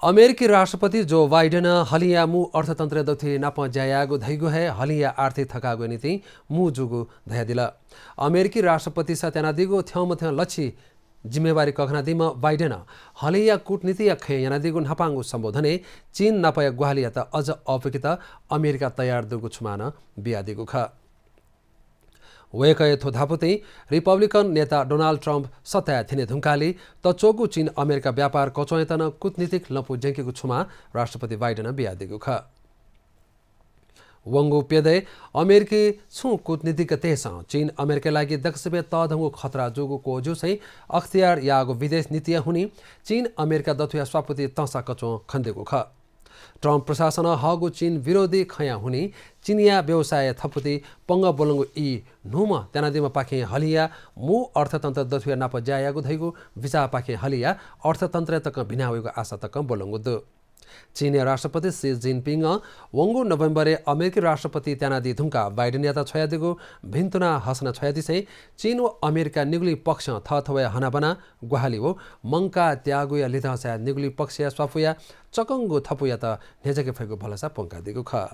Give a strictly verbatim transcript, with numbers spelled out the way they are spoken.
अमेरिकी राष्ट्रपति जो बाइडेनं हलिंया मू अर्थतन्त्रया दथुइ नाप ज्या यायेगु धइगु हे हलिंया आर्थिक थकाःगुया निंतिं मू जूगु धयादिल। अमेरिकी राष्ट्रपतिस त्यानादीगु थ्यंमथ्यं लछि जिम्मेवारी कखनादीम्ह बाइडेनं हलिंया कूटनीतिया खँय् यानादीगु न्हापांगु सम्बोधनय् चीन नापया ग्वाहालियात अझ अःपुकेत अमेरिका तयार दुगु छुमानं बियादीगु खः। वय्कःया थ्व धापुतिं रिपब्लिकन नेता डोनाल्ड ट्रम्प सत्ताय् थ्यने धुंकाःलि तच्वःगु चीन अमेरिका व्यापार कच्वंयात नं कूटनीतिक लँपु ज्यंकेगु छुमा राष्ट्रपति बाइडेनं बियादीगु खः। वंगु प्यदँय् अमेरिकी छुं कूटनीतिज्ञतय्सं चीन अमेरिकाया लागि दक्वसिबें तःधंगु खतरा जूगु क्वःज्यूसां अख्तियार याःगु विदेश नीतिया हुनिं चीन अमेरिका दथुया स्वापुति तंसा कच्वं खनेदीगु खः। ट्रम्प प्रशासनं हःगु चीन विरोधी खँया हुनिं चीनया व्यवसायया थपुति पंगः ब्वलंगु ई न्हूम्ह त्यानादीम्हपाखें हलिंया मू अर्थतन्त्र दथुया नाप ज्या यायेगु धइगु बिचाःपाखें हलिंया अर्थतन्त्रय् तकं भिना वइगु आशा तकं ब्वलंगु दु। चीनया राष्ट्रपति सी जिनपिङं वंगु नोभेम्बरय् अमेरिकी राष्ट्रपति त्यानादी धुंकाः बाइडेनयात छ्वयादीगु भिन्तुना हसना छ्वयादिसें चीन व अमेरिका निगुलिं पक्षं थःथवय् हनाबना ग्वाहालि व मंकाः त्याःगुया लिधंसाय् निगुलिं पक्षया स्वापुया चकंगु थपुयात न्ह्यज्याके फइगु भलसा प्वंकादीगु खः।